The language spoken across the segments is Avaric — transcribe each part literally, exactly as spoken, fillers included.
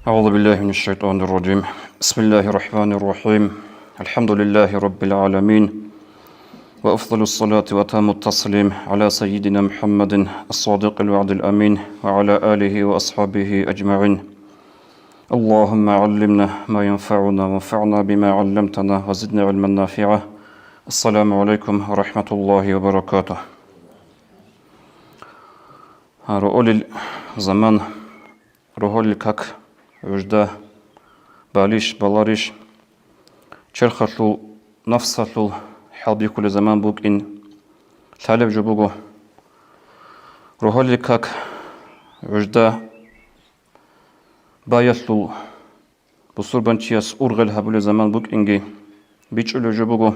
أعوذ بالله من الشيطان الرجيم. بسم الله الرحمن الرحيم. الحمد لله رب العالمين. وأفضل الصلاة وأتم التسليم على سيدنا محمد الصادق الوعد الأمين وعلى آله وأصحابه أجمعين. اللهم علمنا ما ينفعنا وانفعنا بما علمتنا وزدنا علما نافعا. السلام عليكم ورحمة الله وبركاته. Ругьолил заман, ругьолил как, гӀужда, балищ, баларищ, черхалъул, нафсалъул хӀалбихьулел заман букӀин лъалеб жо буго. Ругьолил как, гӀужда, баялъул, бусурбанчияс ургъел гьабулел заман букӀинги бичӀчӀулев жо буго.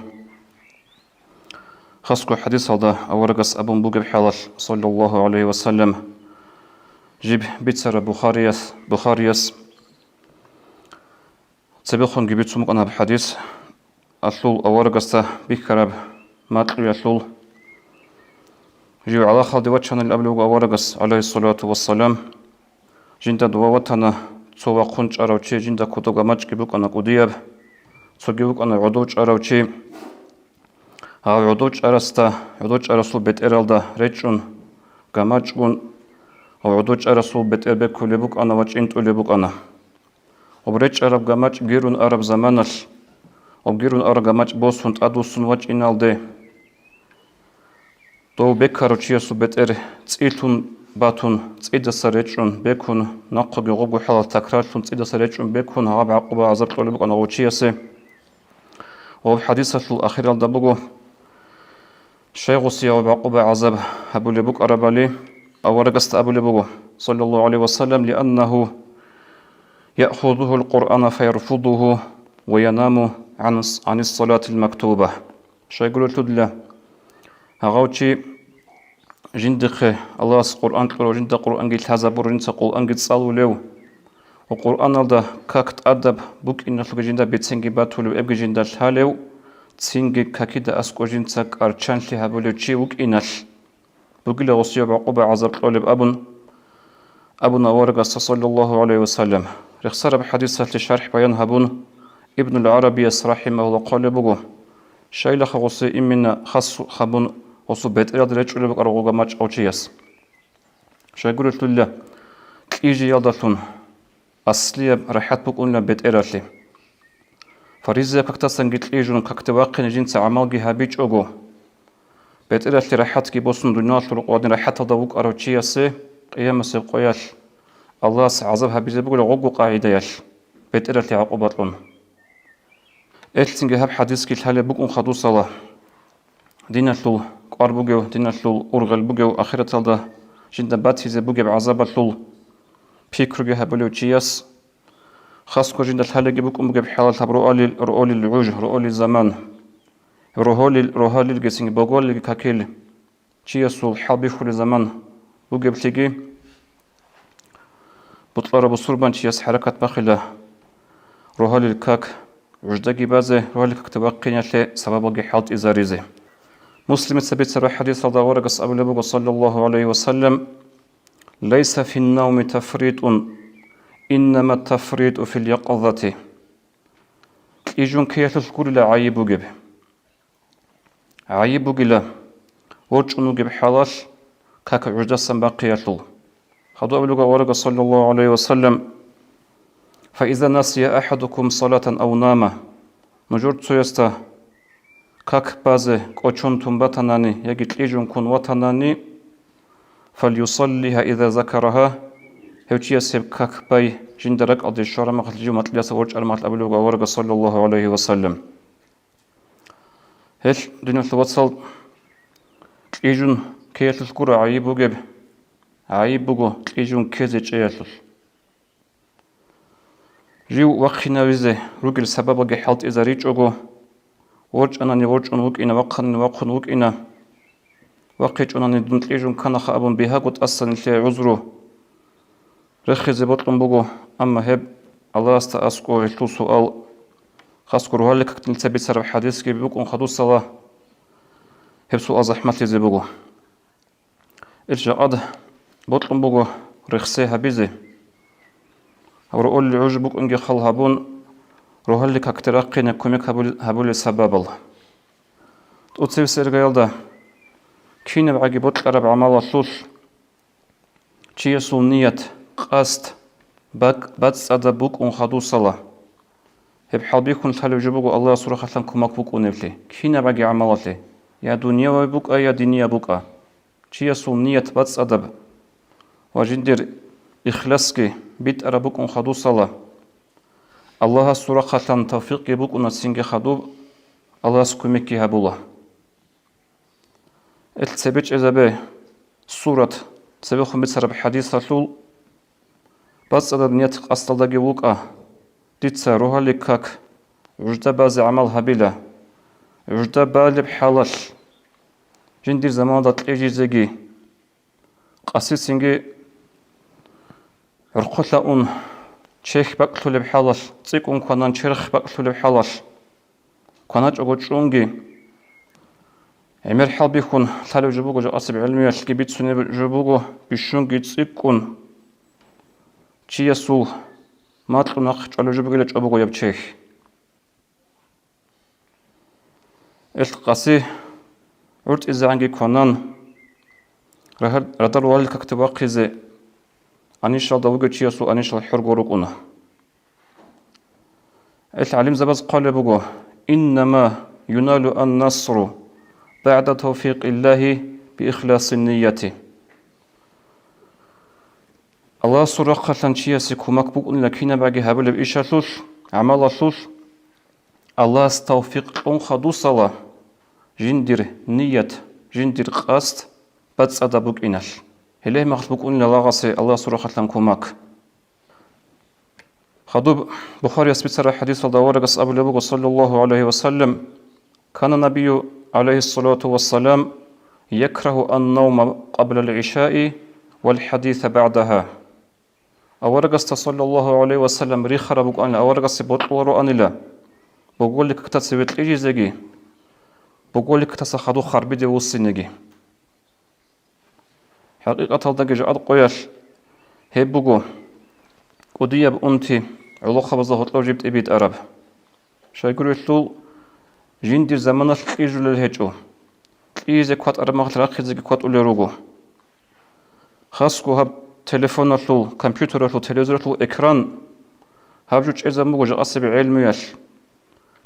Хасго хӀадисалда аварагас абун бугеб хӀалалъ, саллаллагьу гӀалайгьи ва саллам, жиб бицараб Бухарияс, Бухарияс цебехунги бицун букӀана гьаб хӀадис, алъул аварагасда бихьараб макьуялъул. Жив гӀалахалде вачанил абулеб буго аварагас, гӀалайгьиссалату вассалам, жинда дова ватана цо вахъун чӀарав чи, жинда кодоб гамачӀги букӀана кӀудияб, цоги вукӀана гӀодов чӀарав чи. Гьав гӀодов чӀарасда, гӀодов чӀарасул бетӀералда речӀчӀун гамачӀгун, гьав гӀодов чӀарасул бетӀер бекулеб букӀана ва чӀинтӀулеб букӀана. Гьоб речӀчӀараб гамачӀ гирун араб заманалъ, гьоб гирун араб гамачӀ босун тӀадвуссун вачӀиналде, дов бекарав чиясул бетӀер цӀилъун батун, цӀидаса речӀчӀун бекун, нахъеги гьобго хӀалалъ такрарлъун цӀидаса речӀчӀун бекун, гьаб гӀакъуба-гӀазаб кьолеб букӀана гьав чиясе. Ва гьаб хӀадисалъул ахиралда буго, щай гъосие гьаб гӀакъуба-гӀазаб гьабулеб букӀарабали, аварагасда абулеб буго, саллаллагьу гӀалайгьи ва саллам, «Лианнагьу яхузугьул Къуръана фаярфудугьу ва янаму гӀан-, гӀанис салатил мактуба». Щай гурелъул дила, гьав чи жиндихъе Аллагьас Къуръан кьурав, жинда Къуръанги лъазабурав, жинца Къуръанги цӀалулев, ва Къуръаналда как тӀадаб букӀиналъулги жинда биценги батулев, эбги жинда лъалев, цинги какида аскӀов жинца кӀарчанлъи гьабулев чи вукӀиналъ, бугила гъосие гӀакъуба-гӀазаб кьолеб абун, абуна аварагасда, саллаллагьу гӀалайгьи ва саллам. Рехсараб хӀадисалъе шархӀ-баян гьабун, Ибнул ГӀарабияс, рахӀимагьуллагь, хъвалеб буго, щайилаха гъосие именно хас гьабун гъосул бетӀералда речӀчӀулеб букӀараб гъо гамачӀ гьав чияс. Щай гурелъул дила, кьижиялдалъун аслияб рахӀат букӀунила бетӀералъе. Фаризаяб кактасанги кьижун, какде вахъине жинца гӀамалги гьабичӀого, бетӀералъе рахӀатги босун, дуниялалъул рокъоб гьадин рахӀаталда вукӀарав чиясе Къиямасеб къоялъ Аллагьас гӀазаб гьабизе бугила гъобго къагӀидаялъ, бетӀералъе гӀакъуба кьун. Гьелъцинги гьаб хӀадисги лъалеб букӀун хадусала, диналъул кӀвар бугев, диналъул ургъел бугев, ахираталда жинда батизе бугеб гӀазабалъул пикруги гьабулев чияс, хасго жинда лъалеги букӀун бугеб хӀалалъ гьаб ругьалил, ругьалил гӀуж, ругьалил заман, ругьалил, ругьалилгицинги боголилги какил чиясул хӀалбихьулел заман бугеблъиги, бокьарав бусурбанчияс хӀаракат бахъила ругьалил как гӀуждаги базе, ругьалил какде вахъиналъе сабабалги хӀалтӀизаризе. Муслимица бицараб хӀадисалда аварагас абулеб буго, саллаллагьу гӀалайгьи ва саллам, «Лайса фин-навми тафритун, иннама тафриту фил-якъазати». Кьижун ккеялъулъ гурила гӀайиб бугеб. ГӀайиб бугила, ворчӀун вугеб хӀалалъ как гӀуждасан бахъиялъул. Хадуб абулеб буго аварагас, саллаллагьу гӀалайгьи ва саллам, «Фаиза насия ахӀадукум салатан ав нама», нужер цоясда как базе кӀочон тун батанани яги кьижун ккун ватанани, «фальюсаллиха иза закарагьа», гьев чияс гьеб как бай жинда ракӀалде щвараб мехалъ, жив макьиласа ворчӀараб мехалъ абулеб буго аварагас, саллаллагьу гӀалайгьи ва саллам. Гьелъ, диналъул вацал, кьижун ккеялъулъ гуро гӀайиб бугеб, гӀайиб буго кьижун ккезе чӀеялъулъ. Жив вахъинавизе ругел сабабалги хӀалтӀизаричӀого, ворчӀанани ворчӀун вукӀина, вахъанани вахъун вукӀина, вахъичӀунани дун кьижун кканаха абун бигьаго тӀасан нилъее гӀузру рехизе бокьун буго, амма гьеб Аллагьасда аскӀов гьелъул суал, хасго ругьалил какде нилъеца бицараб хӀадисги букӀун хадусала, гьеб суал захӀмалъизе буго. Ил жакъад бокьун буго рехсей гьабизе. Гьаб ролел гӀужбу букӀунги хал гьабун, рогьалил какде рахъине кумек гьабул-, гьабулел сабабал. ТӀоцебесеб иргаялда кинабгӀаги бокьараб гӀамалалъулъ чиясул ният, къасд, бакӀ-, бацӀцӀадаб букӀун хадусала. Гьеб хӀалбихьун лъалеб жо буго Аллагьасул рахъалъан кумак букӀунеблъи, кинабгӀаги гӀамалалъе, я дуниявай букӀа, я динияб букӀа. Чиясул ният бацӀцӀадаб ва жиндир ихласги битӀараб букӀун хадусала, Аллагьасул рахъалъан тавфикъги букӀуна цинги хадуб, Аллагьас кумекги гьабула. Ил цебе чӀезабе сурат, цебехун бицараб хӀадисалъул, бацӀцӀадаб ният къасдалдаги вукӀа, дица рогьалил как, гӀужда базе гӀамал гьабила, гӀужда балеб хӀалалъ, жиндир заманалда кьижизеги, къасицинги гӀорхъолъа ун, чехь бакӀлъулеб хӀалалъ, цӀикӀкӀун кванан черх бакӀлъулеб хӀалалъ, кваначӀого чӀунги, гӀемер хӀалбихьун лъалеб жо буго, жакъасеб гӀелмуялъги бицунеб жо буго, бищунги цӀикӀкӀун чиясул макьу нахъ чӀвалеб жо бугила чӀобогояб чехь. Ил къаси гӀуртӀизегӀанги кванан, рагьар-, радар валил какде вахъизе анищалда вугев чиясул анищал хӀорго рукӀуна. Ил гӀалимзабаз хъвалеб буго: «Иннама юналу ан-насру багӀда тавфикъиллагьи биихласин-нияти». Аллагьасул рахъалъан чиясе кумак букӀунила кинабгӀаги гьабулеб ишалъулъ, гӀамалалъулъ, Аллагьас тавфикъ кьун хадусала, жиндир ният, жиндир къасд бацӀцӀадаб букӀиналъ. Гьеле гьеб мехалъ букӀунила лагъасе Аллагьасул рахъалъан кумак. Хадуб Бухарияс бицараб хӀадисалда аварагас абулеб буго, саллаллагьу гӀалайгьи ва саллам: «Кана набию, гӀалайгьиссалату вассалам, якрагьу ан-навма къаблал гӀишаи вал хӀадиса багӀдагьа». Аварагасда, саллаллагьу гӀалайгьи ва саллам, рихараб букӀанила, аварагасе бокьулароанила, боголил какда цеве кьижизеги, боголил какдаса хадуб харбиде вуссинеги. ХӀакъикъаталдаги жакъа къоялъ гьеб буго кӀудияб унти гӀолохъабазда гьоркьоб жиб тӀибитӀараб. Щайгурелъул жиндир заманалъ кьижулел гьечӀо. Кьижизе кватӀараб мехалъ рахъизеги кватӀулел руго. Хасго гьаб телефоналъул, компьютералъул, телевизоралъул экран гьаб жо чӀезабун буго жакъасеб гӀелмуялъ.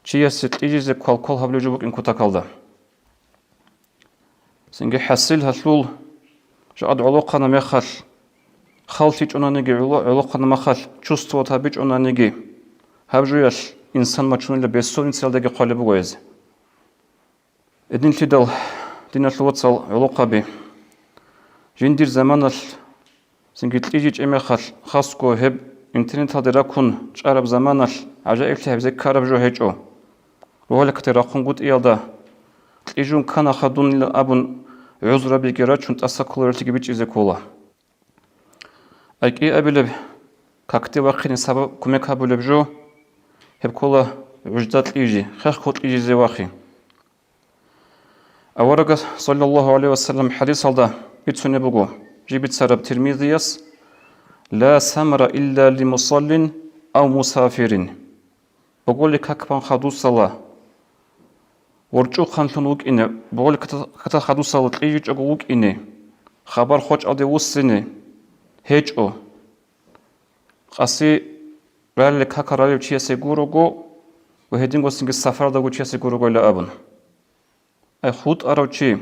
Чиясе кьижизе квал-квал гьабулеб жо букӀин кутакалда. Цинги хӀасил гьалъул жакъа гӀолохъана мехалъ, хал лъичӀонаниги, гӀоло-, гӀолохъана мехалъ, чувствовать гьабичӀонаниги, гьаб жоялъ инсан мачунила бессонницаялдаги хъвалеб буго гьез. Гьединлъидал, диналъул вацал гӀолохъаби, жиндир заманалъ цинги кьижичӀеб мехалъ, хасго гьеб интернеталде ракун чӀараб заманалъ гӀажаиблъи гьабизе ккараб жо гьечӀо. Рогьалил какде рахъунгутӀиялда кьижун ккана хадунила абун гӀузрабиги рачун тӀаса кколарелъиги бичӀчӀизе ккола. АйкӀи абилеб, какде вахъине сабаб кумек гьабулеб жо, гьеб ккола гӀужда кьижи, хехго кьижизе вахъи. Аварагас, саллаллагьу гӀалайгьи ва саллам, хӀадисалда бицунеб буго, жиб бицараб Тирмизияс: «Ла самара илла лимусаллин ав мусафирин». Боголил как бан хадусала, ворчӀухъанлъун вукӀине, боголил какда хадусала кьижичӀого вукӀине, хабар хочӀалде вуссине гьечӀо. Къаси ралли какал ралев чиясе гурого ва гьединго цинги сафаралда вугев чиясе гурогойила абун. Ай хутӀарав чи,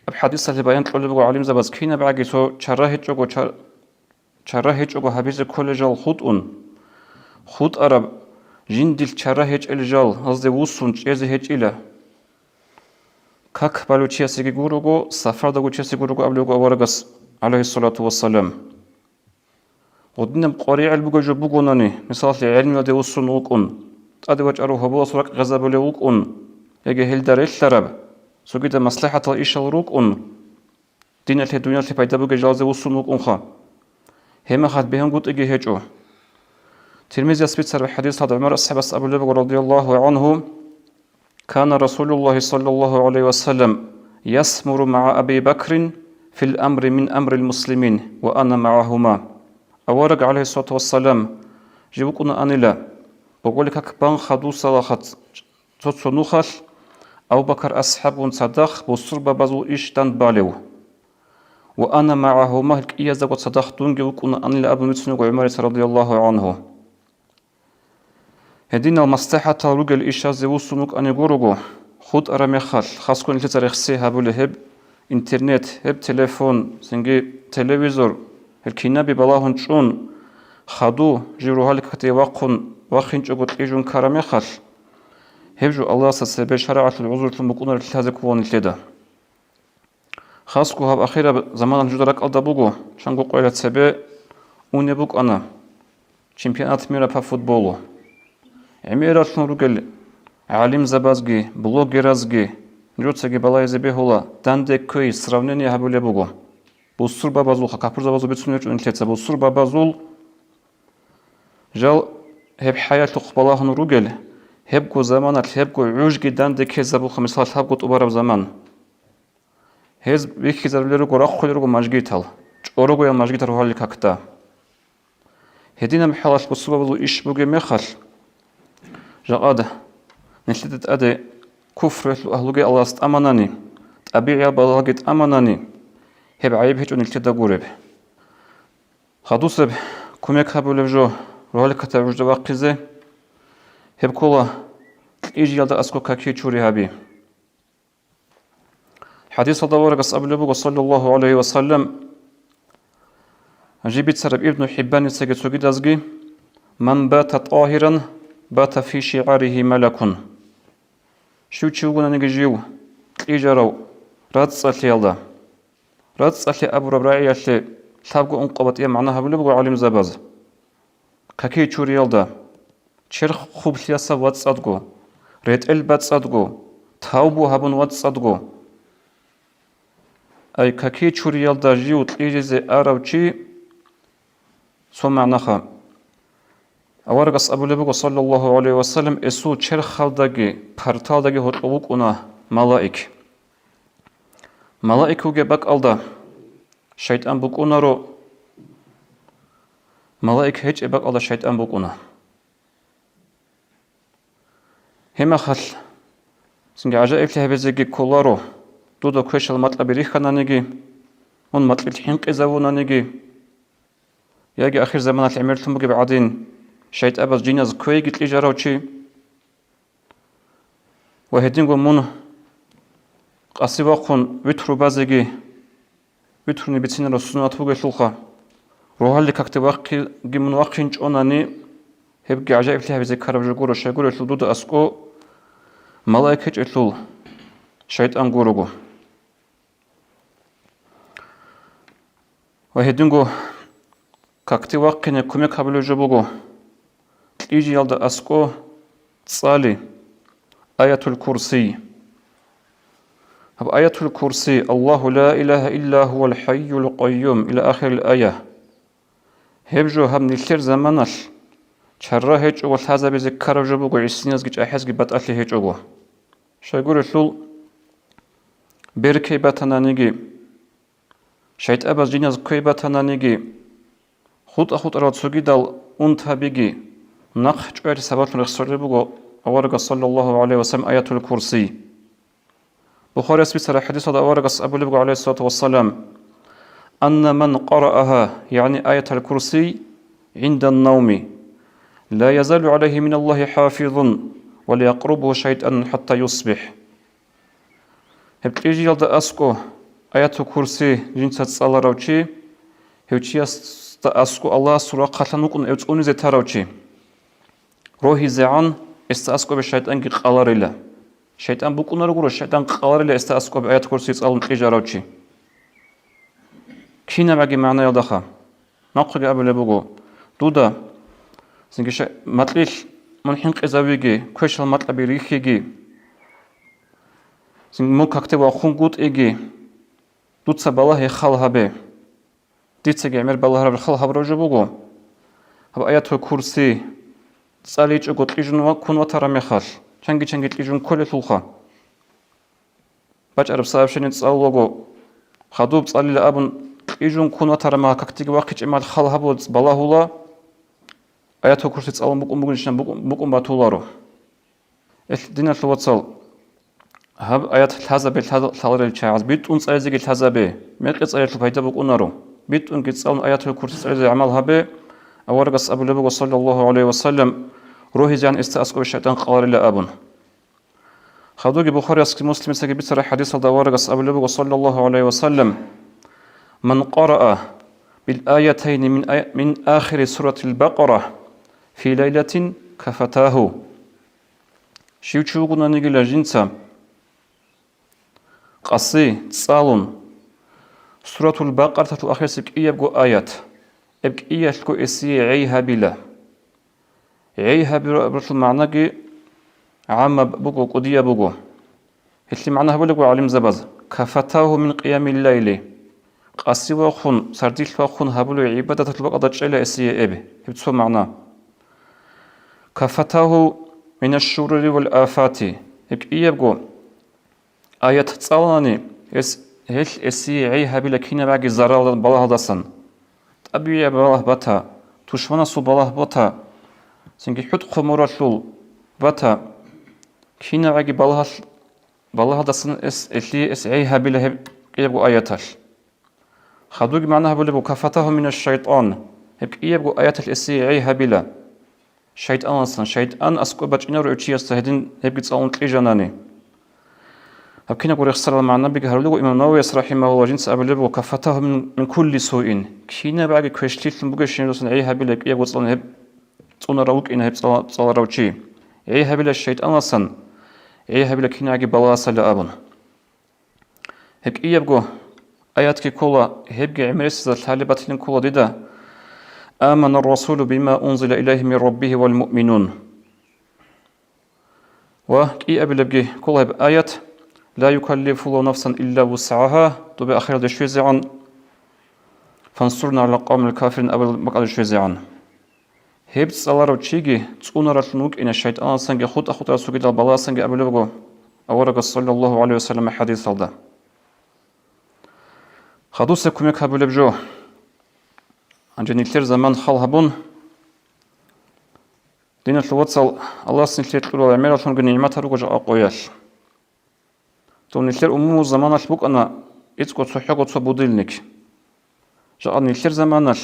аб хӀадисалъе баян кьолеб буго гӀалимзабаз, кинабгӀаги цо чара гьечӀого, ча-, чара гьечӀого гьабизе кколел жал хутӀун, хутӀараб жиндил чара гьечӀел жал гьазде вуссун чӀезе гьечӀила. Как балев чиясеги гурого, сафаралда вугев чиясе гурого абулеб буго аварагас, гӀалайгьиссалату вассалам. Гъудинаб къваригӀел бугеб жо бугонани, мисалалъе, гӀелмуялде вуссун вукӀун, тӀаде вачӀарав гьоболас ракӀ гъезабулев вукӀун, яги гьелда релълъараб, цогидаб маслахӀатал ишал рукӀун, диналъе, дуниялъе пайда бугел жалазе вуссун вукӀунха. Гьеб мехалъ бегьунгутӀиги гьечӀо. Тирмизияс бицараб хӀадисалда ГӀумар асхӀабас абулеб буго, радияллагьу гӀангьу: «Кана Расулуллагьи саллаллагьу гӀалайгьи ва саллам ясмуру магӀа Аби Бакрин фил амри мин амрил муслимин ва ана магӀагьума». Авараг, гӀалайгьиссалату вассалам, жив вукӀунаанила, боголил как бан хадусалаха цо-цо нухалъ, Абу Бакар асхӀабгун цадахъ бусурбабазул иш дандбалев. «Ва ана магӀагьума», гьел кӀияздаго цадахъ дунги вукӀунаанила абун вицун вуго ГӀумарица, радияллагьу гӀангьу. Гьединал маслахӀатал ругел ишазе вуссун вукӀани гурого, хутӀараб мехалъ, хасго нилъеца рехсей гьабулеб гьеб интернет, гьеб телефон, цинги телевизор, гьел кинаби балагьун чӀун, хаду жив рогьалил какде вахъун вахинчӀого кьижун ккараб мехалъ, гьеб жо Аллагьасда цебе шаригӀаталъул гӀузрулъун букӀунарел лъазе ккола нилъеда. Хасго гьаб ахираб заманалъ нужеда ракӀалда буго, чанго къоялъ цебе унеб букӀана чемпионат мира по футболу. ГӀемераллъун ругел гӀалимзабазги, блогеразги, нужецаги балагьизе бегьула, данде кквей сравнение гьабулеб буго. Бусурбабазулха, капурзабазул бицунеб гьечӀо нилъеца, бусурбабазул жал гьеб хӀаялъухъ балагьун ругел, гьебго заманалъ гьебго гӀужги данде ккезабулха, мисалалъ, гьабго тӀубараб заман. Гьез бихьизарулел руго, рахъулел руго мажгитал, чӀорогоял мажгитал рогьалил какда. Гьединаб хӀалалъ бусурбабазул иш бугеб мехалъ, жакъа нилъеда тӀаде куфруялъул агьлуги Аллагьас тӀаманани, тӀабигӀиял балагьги тӀаманани, гьеб гӀайиб гьечӀо нилъеда гуреб. Хадусеб кумек гьабулеб жо рогьалил какда гӀужда вахъизе, гьеб ккола кьижиялда аскӀоб какие чури гьаби. ХӀадисалда аварагас абулеб буго, саллаллагьу гӀалайгьи ва саллам, жиб бицараб Ибну ХӀиббаницаги цогидазги: «Ман бата тӀагьиран, бата фи шигӀаригьи малакун». Щив чи вугонаниги жив кьижарав рацӀцӀалъиялда, рацӀцӀалъи абураб рагӀиялъе лъабго ункъо батӀияб магӀна гьабулеб буго гӀалимзабаз. Какие чуриялда, черх хъублъиялъ вацӀцӀадго, ретӀел бацӀцӀадго, тавбу гьабун вацӀцӀадго. Ай, какие чуриялда жив кьижизе арав чи цо магӀнаха. Аварагас абулеб буго, саллаллагьу гӀалайгьи ва саллам, эсул черхалдаги парталдаги гьоркьов вукӀуна малаик. Малаик вугеб бакӀалда шайтӀан букӀунаро, малаик гьечӀеб бакӀалда шайтӀан букӀуна. Гьеб мехалъ цинги гӀажаиблъи гьабизеги кколаро, дуда квешал макьаби рихьананиги, мун макьилъ хӀинкъизавунаниги, яги ахирзаманалъ гӀемерлъун бугеб гӀадин, шайтӀабаз жиназ квейги кьижарав чи. Ва гьединго мун къаси вахъун витру базеги, витруни бицинараб суннат бугелъулха, рогьалил какде вахъиги мун вахъинчӀонани, гьебги гӀажаиблъи гьабизе ккараб жо гуро, щайгурелъул дуда аскӀо малаик гьечӀелъул шайтӀан гурого. Ва гьединго какде вахъине кумек гьабулеб жо буго кьижиялда аскӀо цӀали Аятул Курси. Гьаб Аятул Курси, «Аллагьу ла илагьа илла гьувал хӀайюл къайюм» иля ахирил ая. Гьеб жо гьаб нилъер заманалъ чара гьечӀого лъазабизе ккараб жо буго, гӀисиназги чӀахӀиязги батӀалъи гьечӀого. Щайгурелъул беркей батананиги, шайтӀабаз жиназ квей батананиги, хутӀа-хутӀарал цогидал унтабиги нахъ чӀваялъе сабаблъун рехсолеб буго аварагас, саллаллагьу гӀалайгьи ва саллам, Аятул Курси. Бухарияс бицараб хӀадисалда аварагас абулеб буго, гӀалайгьиссалату вассалам: «Анна ман къараагьа», ягӀни Аятал Курси, «гӀиндан навми, ла язалу гӀалайгьи миналлагьи хӀафизун, ва ла якърубугьу шайтӀанун хӀатта юсбихӀ». Гьеб кьижиялда аскӀо Аятул Курси жинца цӀаларав чи, гьев чиясда аскӀо Аллагьасул рахъалъан вукӀун гьев цӀунизе тарав чи. РогьизегӀан гьесда аскӀобе шайтӀанги къаларила. ШайтӀан букӀунаро гуро, шайтӀан къаларила гьесда аскӀобе Аятул Курси цӀалун кьижарав чи. КинабгӀаги магӀнаялдаха. Нахъеги абулеб буго, дуда цинги ша-, макьилъ мун хӀинкъизавиги, квешал макьаби рихьиги, цинги мун какде вахъунгутӀиги, дуца балагье хал гьабе. Дицаги гӀемер балагьараб хал гьабураб жо буго. Гьаб Аятул Курси цӀаличӀого кьижун ва ккун ватараб мехалъ, чанги-чанги кьижун кколелъулха. БачӀараб сообщение цӀалулаго, Хадуб цӀалила абун, кьижун ккун ватараб мехалъ, какдеги вахъичӀеб мехалъ хал гьабула, балагьула, аятул курси цӀалун букӀун бугин, букӀун, букӀун батуларо. Ил диналъул вацал, гьаб аят лъазабе лъа-, лъаларел чагӀаз, битӀун цӀализеги лъазабе, мекъи цӀалиялъул пайда букӀунаро. БитӀунги цӀалун аятул курси цӀализе гӀамал гьабе, аварагас абулеб буго, саллаллагьу гӀалайгьи ва саллам, рогьизегӀан эсда аскӀобе шайтӀан къаларила абун. Хадуги Бухариясги Муслимицаги бицараб хӀадисалда аварагас абулеб буго, саллаллагьу гӀалайгьи ва саллам: «Ман къараа бил аятайни мин ай-, мин ахири суратил Бакъара фи лайлатин кафатагьу». Щив чи вугониги жинца къаси цӀалун Суратул Бакъараталъул ахирисеб кӀиябго аят, гьеб кӀиялъго эсие гӀей гьабила. ГӀей гьабураб магӀнаги гӀаммаб буго, кӀудияб буго. Гьелъие магӀна гьабулеб буго гӀалимзабаз: «Кафатагьу мин къиямил лайли». Къаси вахъун, сардилъ вахъун гьабулеб гӀибадаталъул бакӀалда чӀела эсие эб, гьеб цо магӀна. «Кафатагьу минаш шурури вал афати». Гьеб кӀиябго аят цӀалани, эс, гьелъ эсие гӀей гьабила кинабгӀаги заралдасан, балагьалдасан. ТӀабигӀияб балагь бата, тушманасул балагь бата, цинги хӀутӀ-хъумуралъул бата, кинабгӀаги балагьалъ-, балагьалдасан эс, эсие эс гӀей гьабила гьеб кӀиябго аяталъ. Хадуги магӀна гьабулеб буго: «Кафатагьу минаш шайтӀан», гьеб кӀиябго аяталъ эсие гӀей гьабила. ШайтӀаналдасан, шайтӀан аскӀоб бачӀинаро чиясда гьедин гьебги цӀалун кьижанани. Гьаб кинабго рехсарал магӀнабиги гьарулего имам Нававияс, рахӀимагьуллагь, жинца абулеб буго: «Кафатагьу мин, мин кулли суин». КинабгӀаги квешлъилъун бугебщинабдасан гӀей гьабила кӀиябго цӀалун гьеб цӀунарав вукӀина гьеб цӀала-, цӀаларав чи. ГӀей гьабила шайтӀаналдасан, гӀей гьабила кинабгӀаги балагьасала абун. Гьеб кӀиябго аятги ккола, гьебги гӀемерисезда лъалеб батилин ккола дида: «Аманар расулу бима унзила илайгьи мир раббигьи вал муъминун». Ва кӀиабилебги ккола гьеб аят: «Ла юкаллифуллагьу нафсан илла вусгӀагьа», добе ахиралде щвезегӀан, «Фансурна гӀала къавмил кафирин» абулеб бакӀалде щвезегӀан. Гьеб цӀаларав чиги цӀунаралъун вукӀина шайтӀаналдасанги хутӀа-хутӀарасул цогидал балагьасанги абулеб буго аварагас, саллаллагьу гӀалайгьи ва саллам, хӀадисалда. Хадусеб кумек гьабулеб жо. Гьанже нилъер заман хал гьабун, диналъул вацал, Аллагьас нилъее кьурал гӀемераллъунги нигӀматал руго жакъа къоялъ. Дун нилъер умумул заманалъ букӀана ицӀго цохӀого цо будильник. Жакъа нилъер заманалъ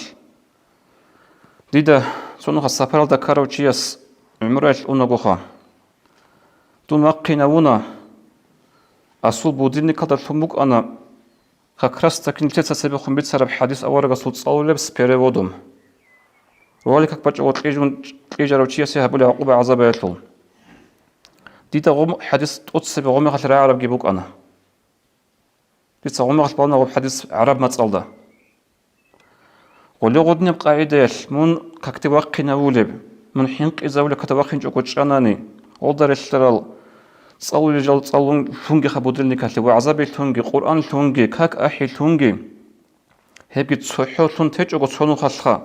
дида цо нухалъ сапаралда ккарав чияс гӀумраялъ унагоха. Дун вахъинавуна, асул будильникалда лъун букӀана, как раз таки нилъеца цебехун бицараб хӀадис аварагасул цӀалулеб с переводом. Роликак бачӀого кьижун, кьижарав чиясе гьабулеб гӀакъуба-гӀазабаялъул. Дида гъум хӀадис тӀоцебе гъумехалъ рагӀарабги букӀана. Дица гъумехалъ балана гъуб хӀадис гӀараб мацӀалда. Гъуле гъудинаб къагӀидаялъ мун какде вахъинавулеб, мун хӀинкъизавулеб какде вахъинчӀого чӀанани, гъолда релълъарал цӀалулел жал цӀалун лъунгиха будильникалъе, вагӀзаби лъунги, Къуръан лъунги, как ахӀи лъунги. Гьебги цохӀо лъун течӀого цо нухалъха,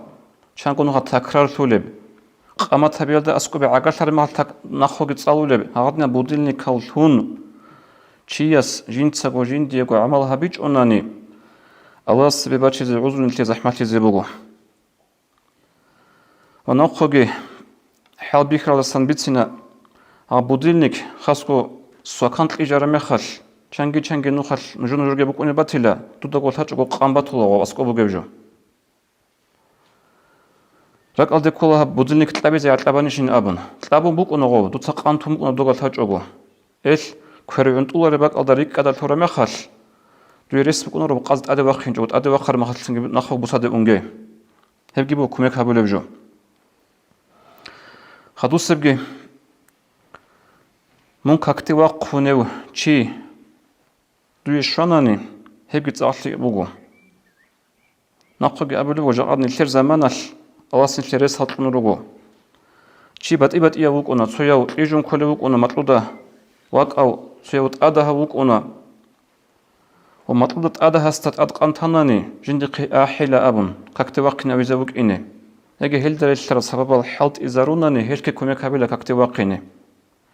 чанго нуха такрарлъулеб, къамат гьабиялда аскӀобе гӀагарлъараб мехалъ так-, нахъоги цӀалулеб, гьагъадинаб будильникал лъун, чияс жинцаго жиндиего гӀамал гьабичӀонани, Аллагьас цебе бачизе гӀузру нилъее захӀмалъизе буго. Ва нахъоги хӀалбихьаралдасан бицина, гьаб будильник хасго свакан кьижараб мехалъ, чанги-чанги нухалъ нужер-нужерги букӀунеб батила, дудаго лъачӀого къан батула гъов аскӀоб бугеб жо. РакӀалде ккола гьаб будильник кьабизе гӀаркьабанищин абун. Кьабун букӀуна гъов, дуца къан тун букӀуна дога лъачӀого. Эл, квер гӀунтӀулареб бакӀалда рикӀкӀада лъураб мехалъ, дуе рес букӀунаро къаз тӀаде вахъинчӀого, тӀаде вахъараб мехалъцинги нахъа бусаде унге. Гьебги буго кумек гьабулеб жо. Хадусебги, мун какде вахъунев чи дуе щванани, гьебги цӀакълъи буго. Нахъеги абулеб буго, жакъа нилъер заманалъ Аллагьас нилъее рес гьалкьун руго. Чи батӀи-батӀияв вукӀуна, цояв кьижун кколев вукӀуна макьуда вакӀав, цояв тӀадагьав вукӀуна. Ва макьуда тӀадагьасда тӀад къан танани, жиндихъе ахӀила абун, какде вахъинавизе вукӀине. Яги гьелда релълъараб сабабал хӀалтӀизарунани, гьелъги кумек гьабила какде вахъине.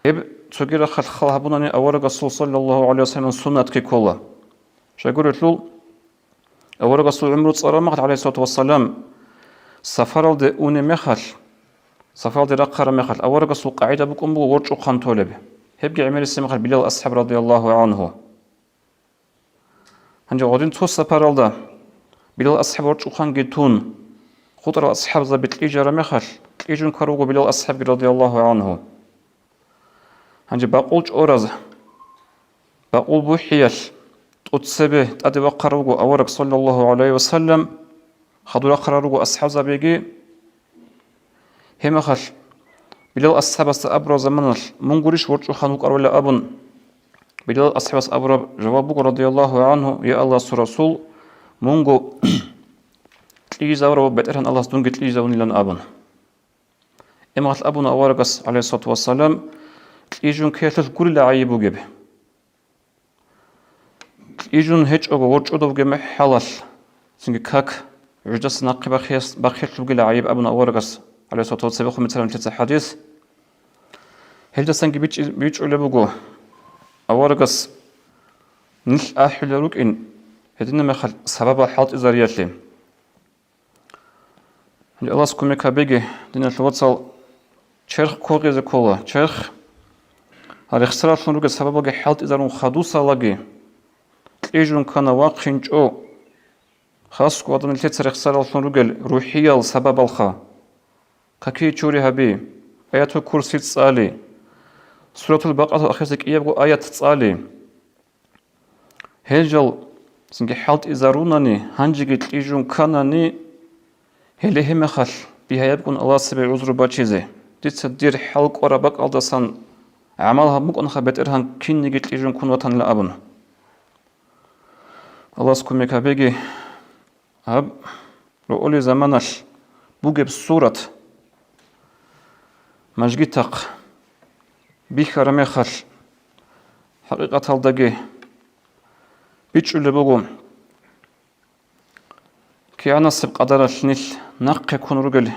Гьеб цоги рахъалъ хал гьабунани аварагасул саллаллагьу гӀалайгьи вассалам суннатги ккола. Щайгурелъул, Аварагасул гӀумру цӀараб мехалъ, гӀалайгьиссалату вассалам, сапаралде унеб мехалъ, сапаралде рахъараб мехалъ, аварагасул къагӀида букӀун буго ворчӀухъан толеб. Гьебги гӀемерисеб мехалъ Билал асхӀаб радияллагьу гӀангьу. Гьанже гьадин цо сапаралда Билал асхӀаб ворчӀухъанги тун, хутӀарал асхӀабзаби кьижараб мехалъ, кьижун ккарав вуго Билал асхӀабги радияллагьу гӀангьу. Гьанже бакъул чӀораз, бакъул бухӀиялъ тӀоцебе тӀаде вахъарав вуго авараг, саллаллагьу гӀалайгьи ва саллам, хадур рахъарал руго асхӀабзабиги. Гьеб мехалъ Билал асхӀабасда абураб заманалъ, мун гурищ ворчӀухъан вукӀарвала абун, Билал асхӀабас абураб жаваб буго, радияллагьу гӀангьу: «Я Аллагьасул Расул, мунго кьижизавурав БетӀергьан Аллагьас дунги кьижизавунилан», – абун. Гьеб мехалъ абуна аварагас, гӀалайгьиссалату вассалам, кьижун ккеялъулъ гурила гӀайиб бугеб. Кьижун гьечӀого ворчӀудавги мехалъ, цинги как гӀуждаса нахъе бахъиялъ-, бахъиялъулгила гӀайиб абуна аварагас, гӀалайгьиссалату вассалам, цебехун бицараб нилъеца хӀадис. Гьелдасанги бичӀи-, бичӀчӀулеб буго, аварагас нилъ ахӀулел рукӀин гьединаб мехалъ сабабал хӀалтӀизариялъе. Аллагьас кумек гьабеги, диналъул вацал, черх ккогъизе ккола, черх. Гьал рехсараллъун ругел сабабалги хӀалтӀизарун хадусалаги, кьижун ккана вахъинчӀо. Хасго гьадин нилъеца рехсараллъун ругел рухӀиял сабабалха: какие чури гьаби, аятул курси цӀали, Суратул Бакъараялъул ахирисеб кӀиябго аят цӀали. Гьел жал цинги хӀалтӀизарунани, гьанжеги кьижун кканани, гьеле гьеб мехалъ бигьаяб кӀун Аллагьасда гӀузру бачизе, дица дир хӀал кӀвараб бакӀалдасан гӀамал гьабун букӀанаха, БетӀергьан кинниги кьижун ккун ватанила абун. Аллагьас кумек гьабеги, гьаб роъолеб заманалъ бугеб сурат мажгитахъ бихьараб мехалъ, хӀакъикъаталдаги бичӀчӀулеб буго, кигӀанасеб къадаралъ нилъ нахъе ккун ругел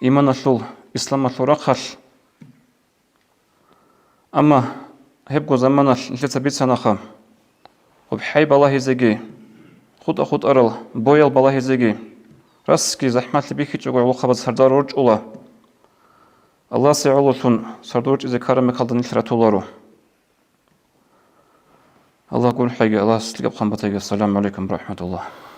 иманалъул, исламалъул рахъалъ. Амма гьебго заманалъ нилъеца бицанаха, гьеб хӀай балагьизеги, хутӀа-хутӀарал боял балагьизеги, расги захӀмалъи бихьичӀого гӀолохъабаз сардал рорчӀула. Аллагьасе гӀололъун сардал рорчӀизе ккараб мехалда нилъ ратуларо. Аллагь гурхӀеги, Аллагьас лъикӀаб хъван батаги. Ассаламу гӀалайкум ва рахӀматуллагь.